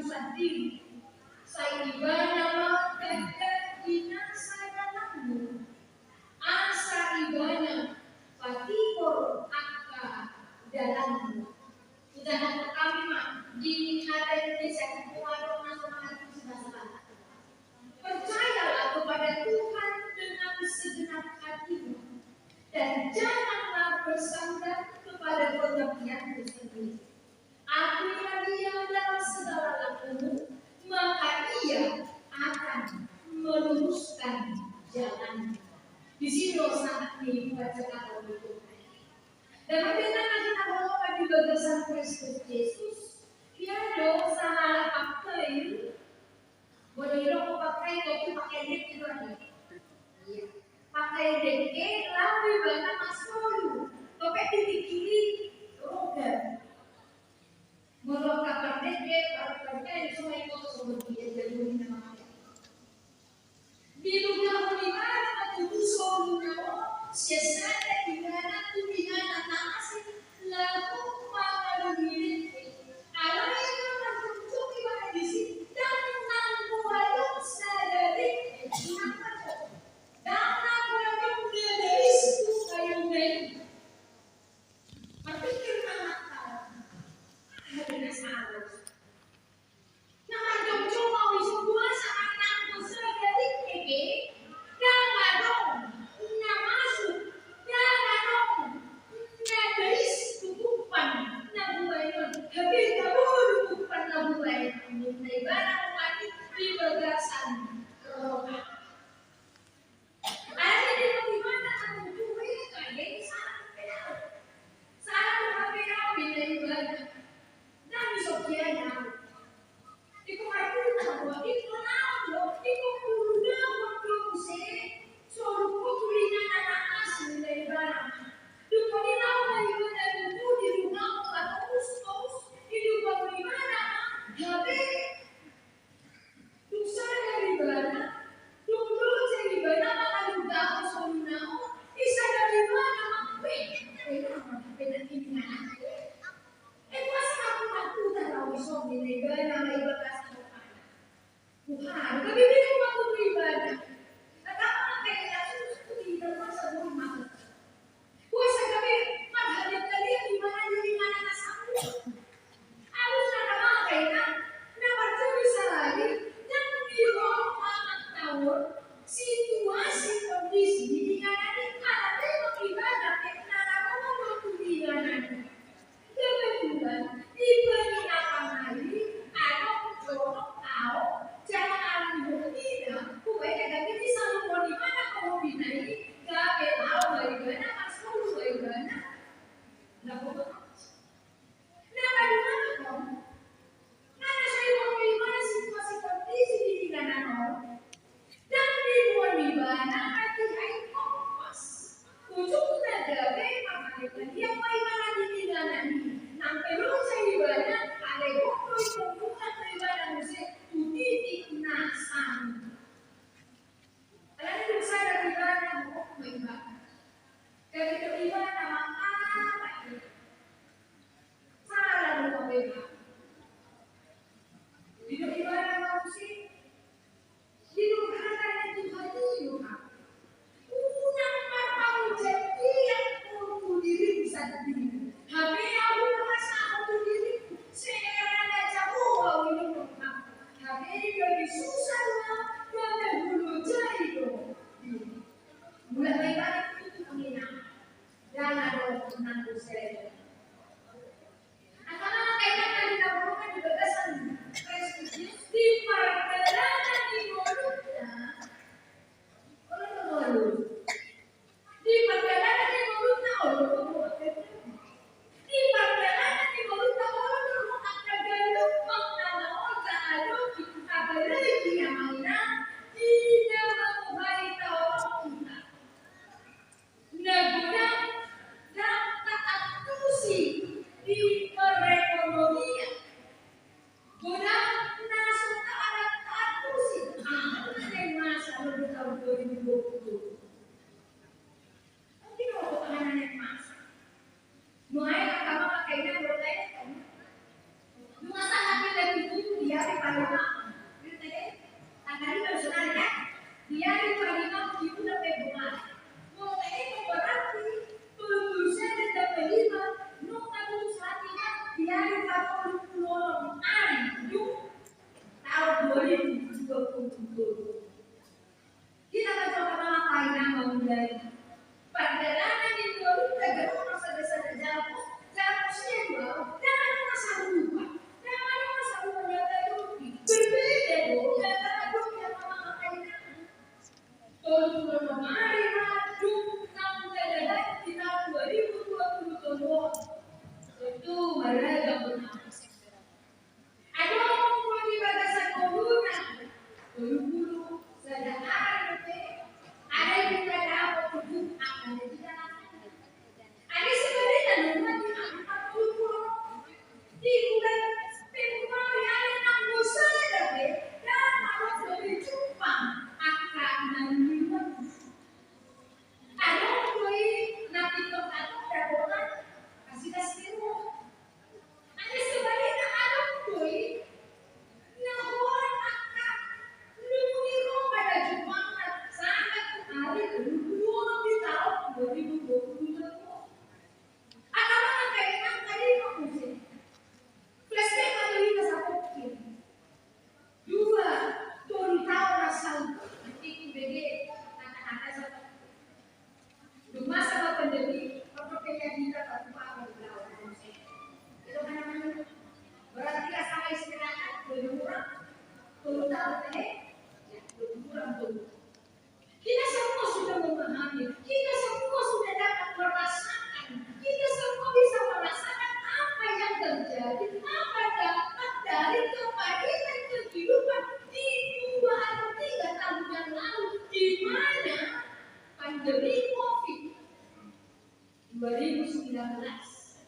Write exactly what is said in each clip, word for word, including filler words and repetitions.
sandiri, sai ibana ma ganda di na sadalangmu, asa ibana patihor angka dalangmu. Udahan hami ma di hata Indonesia, muadong na so mangaji bahasa Batak. Percayalah kepada Tuhan dengan segenap hatimu, dan janganlah bersandar kepada pengertianmu sendiri. Akuilah Dia dalam segala lakumu, maka Ia akan meluruskan jalanmu. Di sini sahat ni percakapan itu. Dan benar lagi kita bawa di bagasan Kristus Yesus, Ia do salah pakai. Boleh lo pakai kopi pakai dek itu lagi. Iya. Pakai dek, lalu ibana masuk. Pakai titik kiri, roda. Molo kapar dek, pakai dek, so ikut so dia jadi nama. Dilugahon ibana ma tutu solu na on, sian sada inganan tu inganan na asing, laho mangalului dengke. Alai na marjongjongjong ibana disi, ndang nanggo adong sada dengke, ndang adong. Ndang nanggo adong na dais tu hayu na i. Marpikir ma hata, aha do na salah. Na marjongjongjong au i so puasa manang dosa garing ege, ndang adong na masuk, ndang adong na dais tu umpan na buanon, hape tabo do umpan na buanon, ninna ibana mangani di bagasan roha. Alai di bagaimana kamu tuhe kaya ini salah pe au. Salah pe au, ninna ibana. Nang so kian au. Iko marpulung do, iko naon do, iko pulung do, do muse. Solu ko tulingan anak asli, ninna ibana. Dung i laho ma ibana tutu dilugahon ma torus, torus, dilugahon ibana ma hape. Dung sadar ibana, dung loja ibana mangalugahon solu na on, disadar ibana ma, weh, kenapa benar ini anakku? Eh, pas aku, aku tak tahu isong ini ibana ma iba kasih kepada. Tuhan, tapi bingung aku tu ibana. Kenapa kayak kasus itu tidak masa rumah? Kuasa kami marhaliang-haliang di mana, di mana na saku. Alus na tama kaina, na marjadi sahali, nang di ruang mangan taur, situasi kondisi di inganan i, ala memang ibana pe na ra olo tu inganan i. Kebetulan, di penginapan i, adong jonok ahu, jala ahu i da, hubaen gabe disaluhon ibana kopi na i, gabe laho ma ibana, masuk ma ibana. Laho ma. Na paduahon, na so diboan ibana situasi kondisi di inganan on. Ndang diboan ibana atik ai kompas. Ujungna gabe marhaliang-haliang ma ibana di inganan i. Nang pe loja ibana, alai boto i mangulak ibana muse tu titik na sangap. Alani dung sadar ibana, mangok ma ibana. Gabe didok ibana ma, aha i? Sala do hape. Didok ibana ma muse, didok hata ni Tuhan i do, unang marpangunjatian ho tu dirim sandiri. Hape ahu marasa ho tu dirim, secara na jago ahu i do. Hape gabe susah do, gabe hulojai do. Mulak ma ibana tu inganan. Ndang adong nang dosa. Angka na kainan na di Apa dapat dari kepahitan kehidupan di dua atau tiga tahun yang lalu, di mana pandemi covid dua ribu sembilan belas?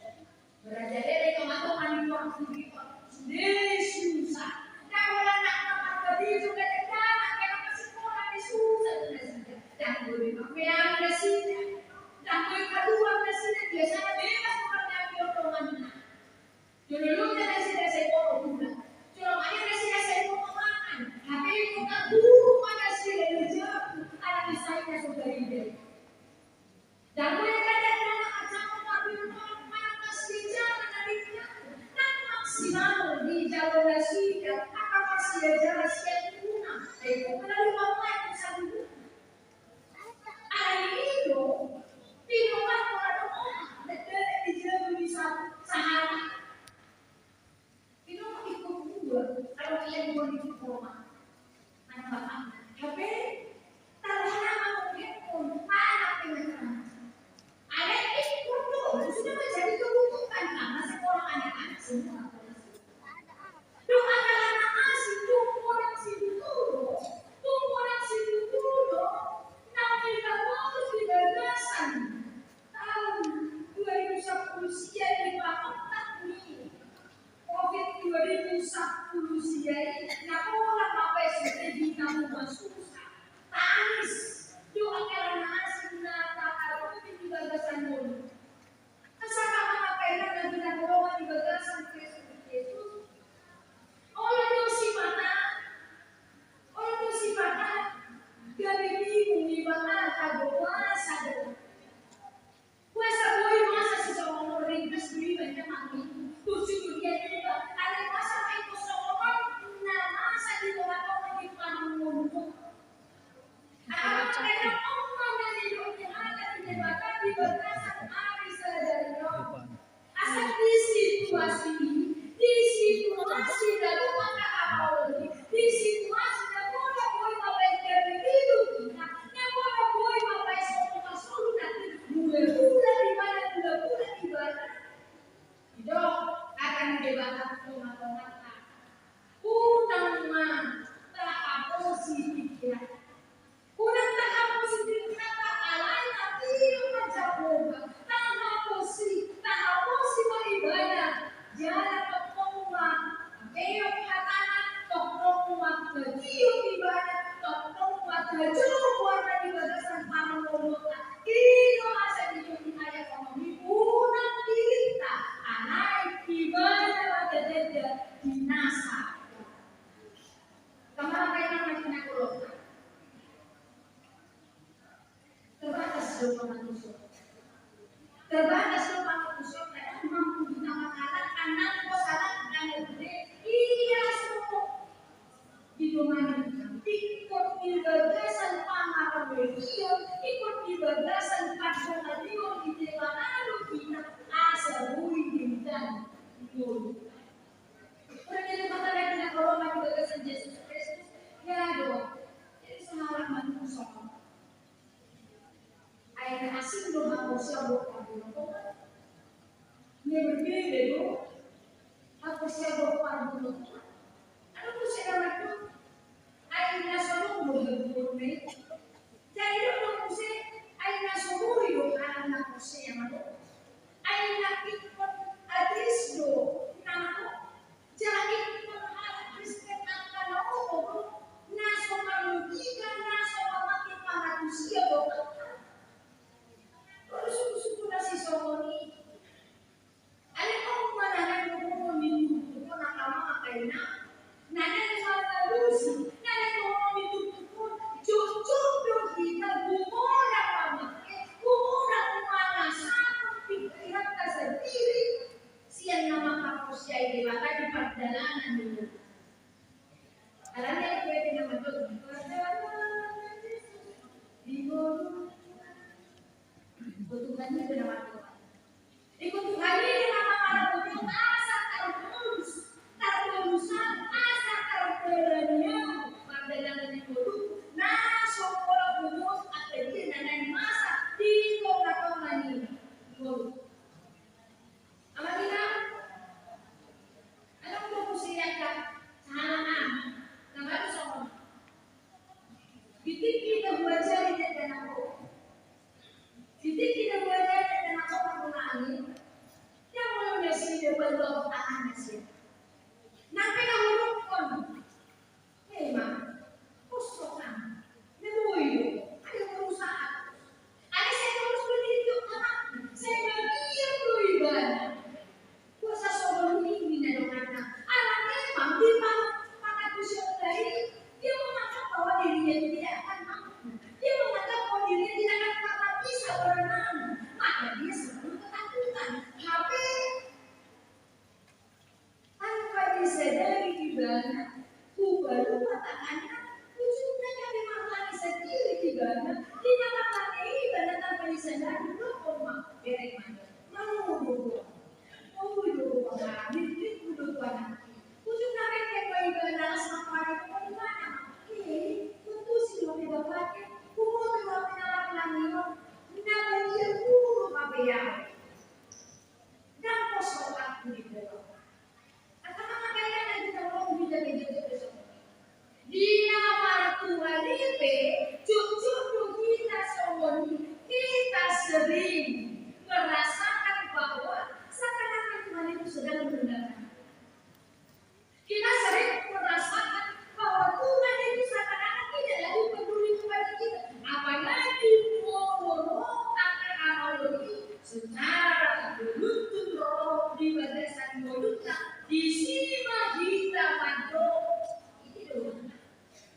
Merajalela di tengah-tengah ni waktu di sude susah. Ndang pola nang marhata jujur, ndang pola nang marhata sikola, di susah tu nasida. Ndang boi marmeam nasida. Ndang boi kaluar nasida, biasana bebas marmeam di otonganna. Jolo loja nasida sai pola gula. Jolo maia nasida sai pola mangan. Hape ingkon tarhurung ma nasida di jabu, ala ni sai na so tarida i. Ndang boi hata na manjalo parbinotoan, manang parsiajaran na di tengah, nang maksimal dijalo nasida angka parsiajaran sian tulang, ai pola di pamain saluhutna. Alani i do, pinopar pola do, ndang dijalo di sa-, sahali. Pinopar ingkon dua, kalau ia dua di rumah. Anak bapak. Hape, taruhlah kamu handphone, mana pengajaran? Ada ingkon do, sudah menjadi kebutuhan karena sekolah anak-anak semua. Dung angka na asing, dung godang situtu, dung godang situtu, na mangihut di bagasan taon dua ribu sampulu sia di pakotak ni covid dua ribu sampulu sia i, na pola mapaisuk di na masusa. Tangis. Dung angka na asing na taharupi di bagasan ngolu. Asa tama angka inang na hinaholongan di bagasan Kristus Jesus. Olo do sipata, olo do sipata, gabe bingung iba, ah, tabo masa do. Masa boi masa sisongon ringkas do iba, inna mangihu. Tursi do dia iba, alai masa ma ingkon songon on, na masa di tengah-tengah ni parngoluan. Angka na on ma na nidok ni hata ni Debata di bagasan ari sadari on. Asa di situasi i, di situasi na dung angka hapaoli, di situasi na pola boi mabaen gabe bingung hita, na pola boi mabaen songon na solu na hula-hula ibana, hula-hula ibana. Didok hata ni Debata tu tonga-tonganta. Unang ma tahaposi pikiran. Unang tahaposi pikiran, alai tatiop ma Jahowa. Tahaposi, tahaposi ma ibana. Jala tongtong ma tapeop hatana, tongtong ma tatiop ibana, tongtong ma tajou goarna di bagasan parngoluanta. I do asa didok di ayat onom i, unang dirinta, alai ibana ma tadenda di nasa. Tama angka inang na hinaholongan. Terbatas do pangantusion. Terbatas do pangantusion, ndang mampu hita mangalahkan nang hosa, nang nang ende, ia so didongani hita. Ingkon di bagasan pangarahon, ingkon di bagasan pandongani on di tengah-tengah hita, asa boi denggan ngolu. Ora jadi masalah di na kolom di bagasan Jesus Kristus, ya do. Jadi sahalak manusia. Ai na asing do haporseaon dohot parbinotoan. Ia berbeda do haporseaon dohot parbinotoan. Adong muse na mandok, ai na so adong do hagogoon na i. Jadi adong do muse, ai na so boi do halak na porsea mandok. Ai na ingkon ateis do na mandok. Jadi ingkon halak Kristen angka na oto do, na so marlogika, na so mamake pangantusion do. Olo suku-suku na sisongon i. Alai on ma na naeng dohonon ni turpukta on, angka amang, angka inang. Na naeng mangalusi, na naeng dohonon ni turpukta on, jotjot do hita gumodang mamake, gumodang mangasahon pingkiranta sandiri. Sian na manghaporseai Debata di pardalanan ni ngolu. Alani i, di pardalanan ni ngolu. Tuhan i do na mandok. Ingkon Tuhan i do na mangaramoti asa tartolus, tartolus asa tarbaranian pardalanan ni ngolu, na so pola putus angka dia na naeng masa di tonga-tonga ni ngolu. Amang inang, Jujur do kita songon i, kita sering merasakan bahwa seakan-akan Tuhan itu sedang mendengarkan. Kita sering merasakan bahwa Tuhan itu seakan-akan tidak lagi peduli kepada kita. Apalagi molo ro angka hamaolon i secara beruntun ro di bagasan ngolunta, disi ma hita mandok. Ini do.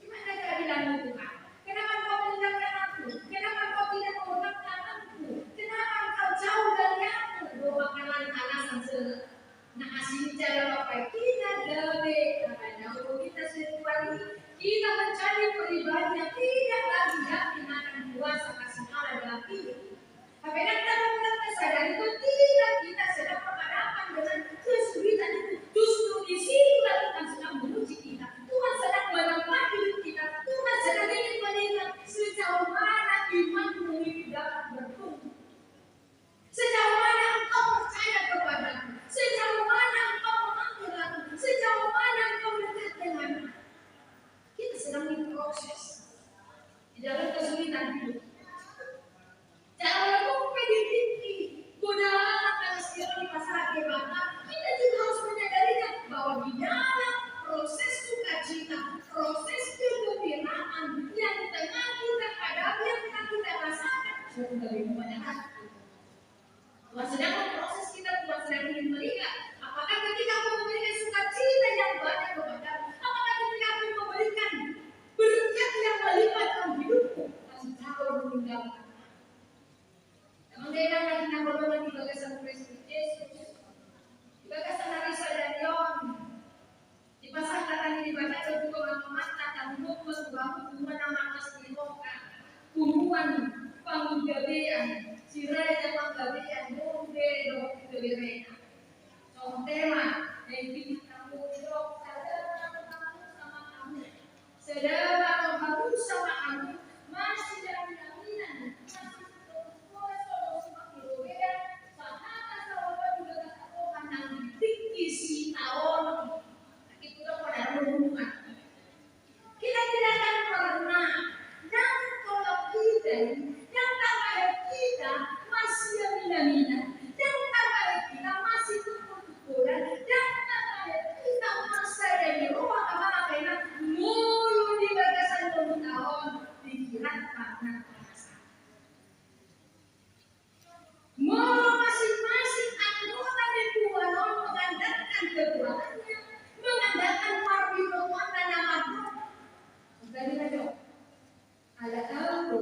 Di mana keadilanmu, Tuhan? Kenapa Engkau meninggalkan aku? Kenapa Engkau tidak menggenapkan harapanku? Kenapa Engkau jauh dari aku? Dua pangkalan alasan se-, na asing cara bapak kita gabe, karena kita sendiri, kita menjadi pribadi yang tidak lagi yakin akan kuasa kasih Allah dalam hidup. Tapi nanti kita sadari bahwa kita, kita sedang berhadapan dengan kesulitan itu. Justru di situlah Tuhan sedang menguji kita. Tuhan sedang menampai hidup kita. Tuhan sedang ingin melihat sejauh mana imanmu itu dapat bertumbuh. Sejauh mana engkau percaya kepada-Ku. Sejauh mana engkau memanggil Aku. Sejauh mana engkau dekat dengan-Ku. Kita sedang diproses di dalam kesulitan hidup. Jala molo pe di tingki godaan na sering dipasahat Debata, kita juga harus menyadarinya bahwa di dalam proses sukacita, proses kegembiraan yang tengah kita hadapi, yang tengah kita rasakan, sudah lebih banyak hati. Tuhan sedang memproses kita, Tuhan sedang ingin melihat apakah ketika aku memberikan sukacita yang banyak kepadamu, apakah ketika aku memberikan berkat yang melimpah dalam hidupmu, masih jauh meninggalkan. Emang dia bilang lagi nang lagi bagasan Kristus Yesus, di bagasan hari sadari on. Dipasahat hata ni Debata do tu amang-amang, na manggohi tu hamu, punguan na marlas ni roha, punguan panggabean, si raja panggabean, dohot be dohot tu gabe rena. Songon tema na ipilih hamu, didok sada ma rohamu sama hamu. Sada ma rohamu sama hamu, masidaminaminan, masitorus-torus, masirobean, sahata saoba di bagasan roha nang di tingki sitaonon. Kira-kira akan pernah, ndang tolap kita, ndang tarbahen kita masidaminaminan, ndang tarbahen kita masitungkol-tungkolan, ndang tarbahen kita marsadari roha, apala pe na molo di bagasan ngolunta on pikiran, pernah merasa. Molo masing-masing anggota ni punguan on mengandalkan kekuatannya, mengandalkan parbinotoanna na mandok. Jadi na jo, ala au do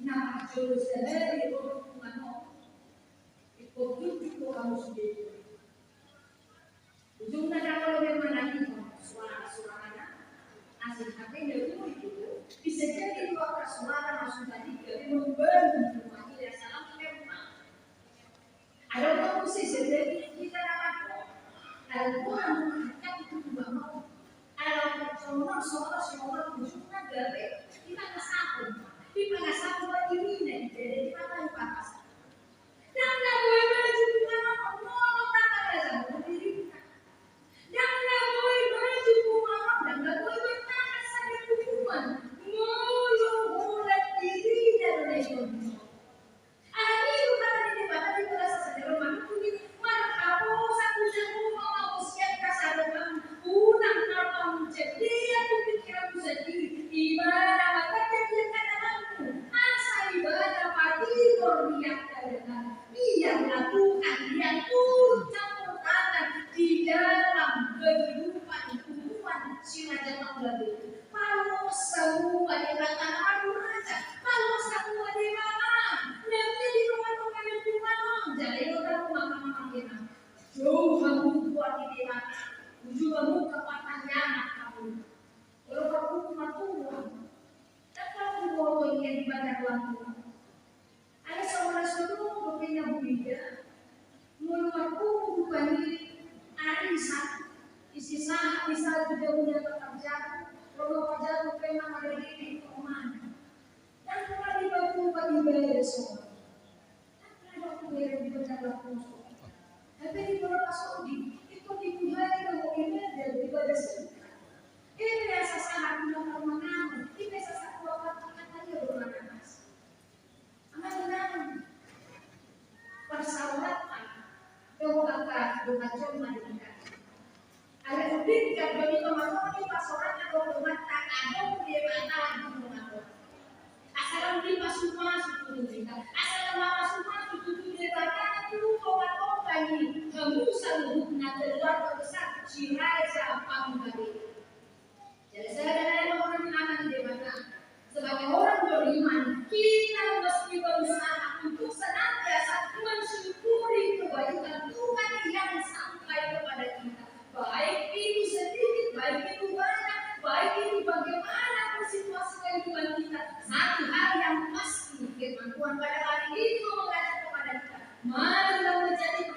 na parjolo sadari ro tu punguan on. Ingkon tunjuk do hamu sude. Ujungna ndang olo be manangihon suara-suarana. Asing hape na uli do, bisa jadi dua suara masuk tadi gabe membangun rumah ini, salam memang. Ada orang mesti sedang kita dapat. Ada orang bukan itu juga mau. Ada orang sono, sono, sono, ujungna gabe kita ngasahon. Kita ngasahon buat diri, dan jadi kita akan panas. Ndang na boi maju punguan on molo tangkas na diri. Ndang na boi maju punguan on, ndang na boi bertahan sada punguan molo holan dirina do na i. Alani i do hata ni Debata di bagasan sadari on, marhaposan tu Jahowa ma ho sian hasadonganmu, unang marpangunjung diri tu pingkiranmu sandiri. Ibana ma tanda di angka tanganmu, asa Ibana patigor di angka tanganmu. Biarlah Tuhan yang turut campur tangan di dalam kehidupan hubungan si Raja Panggabean. Paloas hamu ma Debata, paloas hamu ma Debata. Na di tonga-tonga ni punguan on, jala i do hamu ma, ma, ma, ma, ma. Jauh hamu buat ni Debata, ujung hamu kapatang jamak hamu. Olo parpungu ma punguan. Dapat punguan on ia di bandar lampu. Alai songon na so adong dope na huida, molo marpungu rupani arisan, isi sahat, isi sahat tu jabu ni angka parjabu, ro ma parjabu pe mangadahon i tu oman. Ndang pola dipapungu ibadah songon i. Ndang pola dipapungu ibadah songon i. Tapi di pola pasodi, ingkon dipapungu do ibadah, ibadah sedekah. Ipe asa sahat tu na parmangan, ipe asa sahat tu Jadi, teman-teman, di pasoran ada rumah tangga, ada rumah tangga, ada rumah tangga. Asa lam dipasupasu tu hita, asa lam mapasupasu tu Debata tu tonga-tonga ni hamu saluhutna keluarga besar Si Raja Panggabean. Jadi, saudara-saudara, orang anak Debata, sebagai orang beriman, kita mesti berusaha untuk senantiasa mensyukuri kebaikan Tuhan yang sampai kepada kita. Baik itu sedikit, baik itu banyak, baik itu bagaimanapun situasi kehidupan kita, satu hal yang pasti, firman Tuhan pada hari ini juga mengajak kepada kita, marilah menjadi